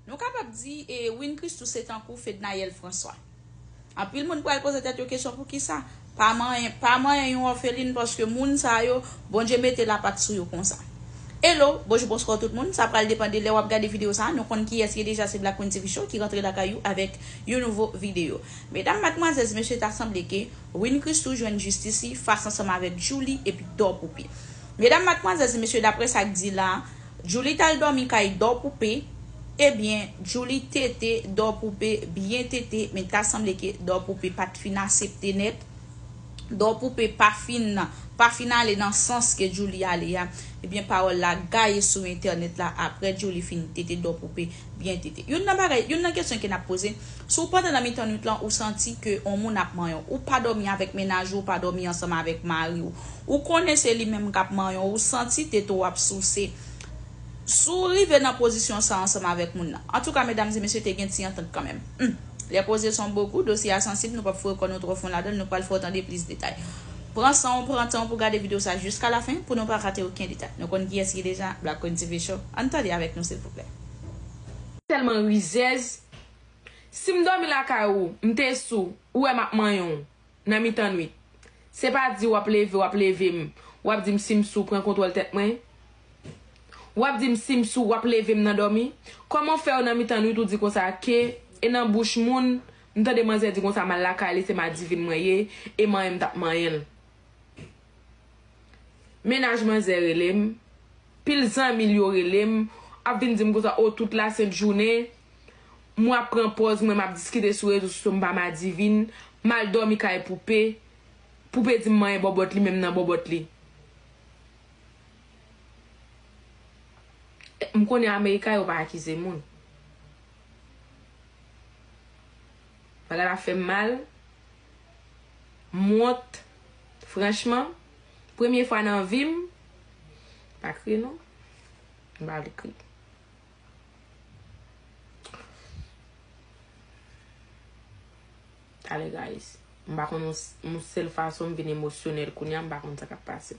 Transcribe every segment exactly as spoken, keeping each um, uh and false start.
Nou kapab di e, Win Christoo se tankou Fednaelle François. Anpil moun pral poze tèt yo kesyon poukisa pa manyen, pa manyen yon òfelin paske moun sa yo, Bondye mete lapat sou yo konsa. Hello, bonjou, bonswa tout moun. Sa pral depann de lè w ap gade videyo sa. Nou konn kiyès ki ye deja, se Black Queen T V Show ki rantre lakay ou avèk yon nouvo videyo. Medam, madmwazèl, mesye, ta sanble ke Win Christoo jwenn jistis li fas ansanm avèk Djouly epi Dò Poupe. Medam, madmwazèl, mesye, daprè sa k di la, Djouly t al dòmi kay Dò Poupe. Ebyen, Djouly tete Dò Poupe, byen tete, men ta sanble ke Dò Poupe pa t fin asepte nèt. Dò Poupe pa fin, pa fin ale nan sans ke Djouly ale a. Ebyen, pawòl la gaye sou entènèt la aprè Djouly fin tete Dò Poupe, byen tete. Youn nan bagay, youn nan kesyon ke n ap poze, si w pandan nan mitan nwit lan, ou santi ke on moun ap manyen w, ou pa dòmi avèk mennaj ou, ou pa dòmi ansanm avèk mari w, ou konnen se li menm k ap manyen w, ou santi tete w ap souse. Si w rive nan pozisyon sa ansanm avèk moun nan. Antouka, medam e mesye, te gen ti antant kanmenm. Hmm. Les causes sont beaucoup, dosye a sansib, nou p ap foure kò nou twò fon ladan l, nou pral fè w tande plis detay. Pran san w, pran tan w pou gade videyo sa jiska lafen, pou nou pa rate okenn detay. Nou konn kiyès ki ye deja, Black Queen T V Show. Ann tande avèk nou, silvouplè. Tèlman rizèz. Si m dòmi lakay ou, m te sou, ou wè m ap manyen w nan mitan nwit. Se pa di w ap leve, w ap leve m, w ap di m si m sou, pran kontwòl tèt mwen. W ap di m si m sou, w ap leve m nan dòmi. Kòman fè w nan mitan nwit ou di konsa ke, e nan bouch moun, m tande manzè di konsa m al lakay li, se madivin mwen ye, e manyen m t ap manyen l. Mennaj manzè rele m, pil zanmi l yo rele m, ap vin di m konsa, o, tout lasent jounen, mwen ap pran pòz mwen, m ap diskite sou rezo sosyo, m pa madivin, m al dòmi kay Poupe, Poupe di m manyen bòbòt li, men m nan bòbòt li. M konnen Amerika yo pa akize moun. Bagay la fè m mal. M wont. Franchman, premye fwa nan vi m, pa kriye non. M pa vle kriye. Talè, guys. M pa konn yon s-, yon sèl fason m vin emosyonèl kounye a, m pa konn sa k ap pase.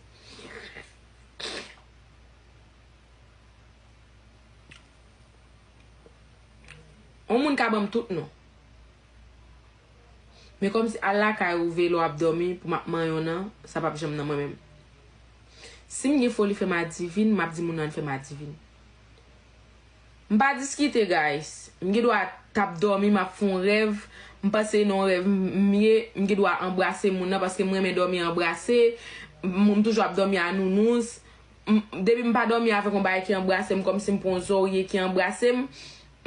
Yon moun ka ban m tout non. Men kòmsi al lakay ou veye lè w ap dòmi pou m ap manyen w nan, sa p ap janm nan mwen menm. Si m gen foli fè madivin, m ap di moun nan fè madivin. M pa diskite, guys. M gen dwa t ap dòmi, m ap fè yon rèv. M panse nan yon rèv m, m ye, m gen dwa anbrase moun nan paske m renmen dòmi anbrase. M, m toujou ap dòmi a nounouz. M, depi m pa dòmi avèk yon bagay ki anbrase m, kòmsi m pran yon zòrye ki anbrase m,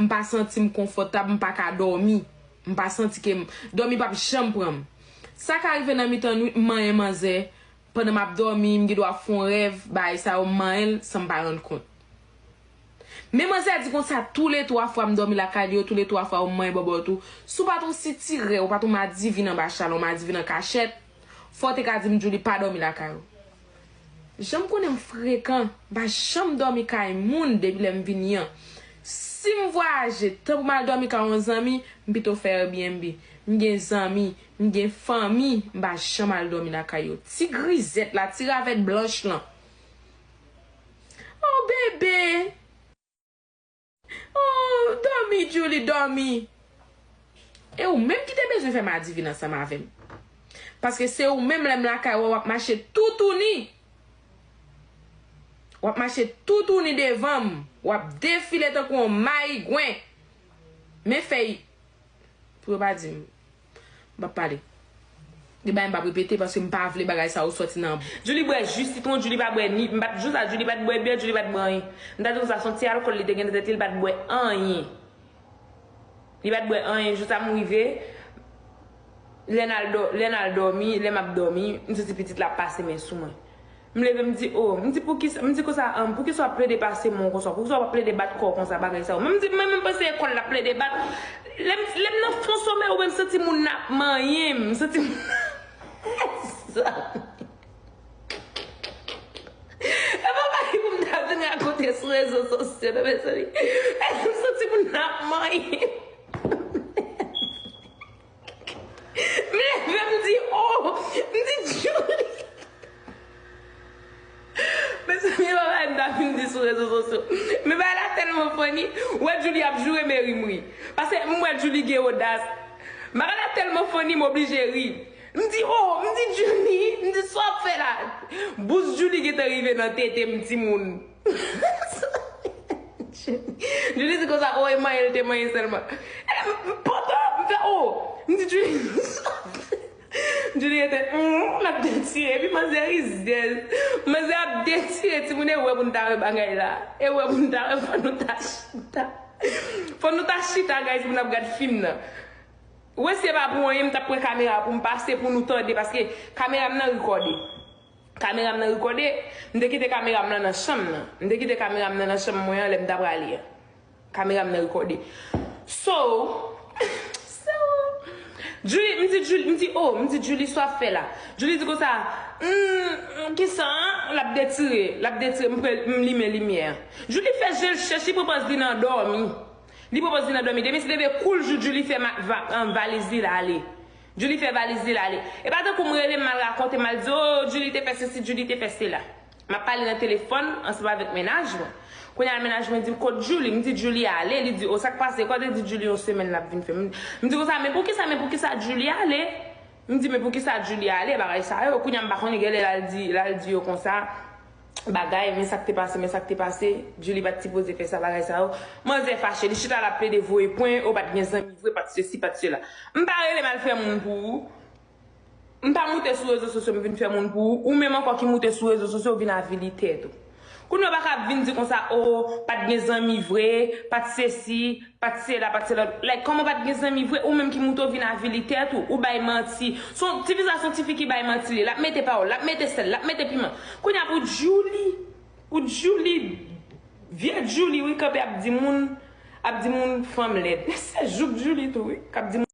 m pa santi m konfòtab, m pa ka dòmi. M pa santi ke m, dòmi p ap janm pran m. Sa ka rive nan mitan nwit, m manyen manzè. Pandan m ap dòmi, m gen dwa fè yon rèv, bagay sa yo, m manyen l san m pa rann kont. Men manzè di konsa, toulètwa fwa m dòmi lakay li yo, toulètwa fwa yo m manyen bòbòt ou. Si w pa t yon sitirè, ou pa t yon madivin anba chalè, yon madivin an kachèt, fò w te ka di m, Djouly, pa dòmi lakay ou. Jan m konnen m frekan, m pa janm dòmi kay moun depi lè m vini an. Si m vwayaje, tan pou m al dòmi kay yon zanmi, m pito fè Airbnb. M gen zanmi, m gen fanmi, m pa janm al dòmi lakay yo. Ti grizèt la, ti ravèt blanch lan. Oh, bebe! Oh, dòmi, Djouly, dòmi. E ou menm ki te bezwen fè madivin ansanm avè m. Paske se ou menm lè m lakay ou, w ap mache toutouni. W ap mache toutouni devan m. W ap defile tankou yon mayigwen. Men fèy. Pou yo pa di m. M p ap pale. Gen bagay m p ap repete paske m pa vle bagay sa yo sòti nan. Djouly bwè ji sitwon, Djouly pa bwè ni, m pa t, jou sa Djouly pa t bwè byè, Djouly pa t bwè anyen. M ta di w sa, se yon ti alkòl li te gen nan tèt li, li pa t bwè anyen. Li pa t bwè anyen, jou sa m rive, lè n al dò-, lè n al dòmi, lè m ap dòmi, m santi pitit la ap pase men sou mwen. M leve, m di, o, m di, poukisa, m di konsa, an, poukisa w ap plede pase men w konsa, poukisa w ap plede bat kò w konsa, bagay sa yo. Men m di, mwen menm panse e kò l l ap plede bat. Lè m, lè m nan fon somèy, ou wè m santi moun nan ap manyen m, m santi moun nan, sa. E pa bagay pou m ta vin rakonte sou rezo sosyo, non, mezanmi. M santi moun nan ap manyen m. M leve, m di, o, m di, Djouly. Mezanmi, e pa bagay m ta vin di sou rezo sosyo. Men bagay la tèlman funny. Ou wè Julie ap joure Mary m ri. Paske m wè Julie gen odas. Marana tèlman funny, m oblije ri. M di, oh, m di, Julie, m di, sa w ap fè la? Bous Julie gentan rive nan tete m, timoun. Julie di konsa, oh, e manyen l te manyen sèlman. E m pantan, m fè, oh, m di, Julie, Julie te, mm, l ap detire, epi manzè rizyèz. Manzè ap detire, timoun, e wè pou n ta wè bagay la. E wè pou n ta wè, fò nou ta chita. Fò nou ta chita, guys, pou n ap gad fim nan. Wè, si e pa pou anyen, m t ap pran kamera pou m pase, pou nou tande, paske kamera m nan rekòde. Kamera m nan rekòde, m te kite kamera m nan nan chanm nan. M te kite kamera m nan nan chanm mwen an lè m t ap prale an. Kamera m nan rekòde. So, so, Julie, m di Julie, m di, oh, m di, Julie, sa w ap fè la? Julie di konsa, hmm, kisa, an? L ap detire, l ap detire, m pre, m limen limyè an. Julie fè je l chèch, li pran pòz li nan dòmi. Li pran pòz li nan dòmi. Demen se leve koul jou Julie fè ma, va, an, valiz li l ale. Julie fè valiz li l ale. E pa tankou m rele m al rakonte m al di, oh, Julie te fè sesi, Julie te fè sela. M ap pale nan telefòn ansanm avèk mennaj mwen. Kounye a mennaj mwen di m, kot Julie? M di Julie ale. Li di, oh, sa k pase? Kote di Julie yon semèn l ap vin fè? M, m di konsa, men poukisa, men poukisa Julie ale? M di, men poukisa Julie ale? Bagay sa yo. Kounye a m pa konnen, genlè l al di, l al di yo konsa. Bagay, men sa k te pase, men sa k te pase. Julie pa t sipoze fè sa, bagay sa yo. Manzè fache, li chita l ap plede voye pwen, ou pa t gen zanmi vre, pa t sesi, pa t sela. M pa rele m al fè moun pou ou. M pa moute sou rezo sosyo, m vin fè moun pou ou. Ou menm ankò ki moute sou rezo sosyo, ou vin avili tèt ou. Kounye a ou pa ka ap vin di konsa, oh, pa t gen zanmi vre, pa t sesi, pa t sela, pa t sela. Like, kòman pa t gen zanmi vre? Ou menm ki moute, ou vin avili tèt ou, ou bay manti. Se yon, ti fi sa se yon ti fi ki bay manti li. L ap mete pawòl, l ap mete sèl, l ap mete piman. Kounye a pou Julie, pou Julie, vye Julie, wi, kanpe ap di moun, ap di moun fanm lèd. Se jouk Julie tou, wi, k ap di moun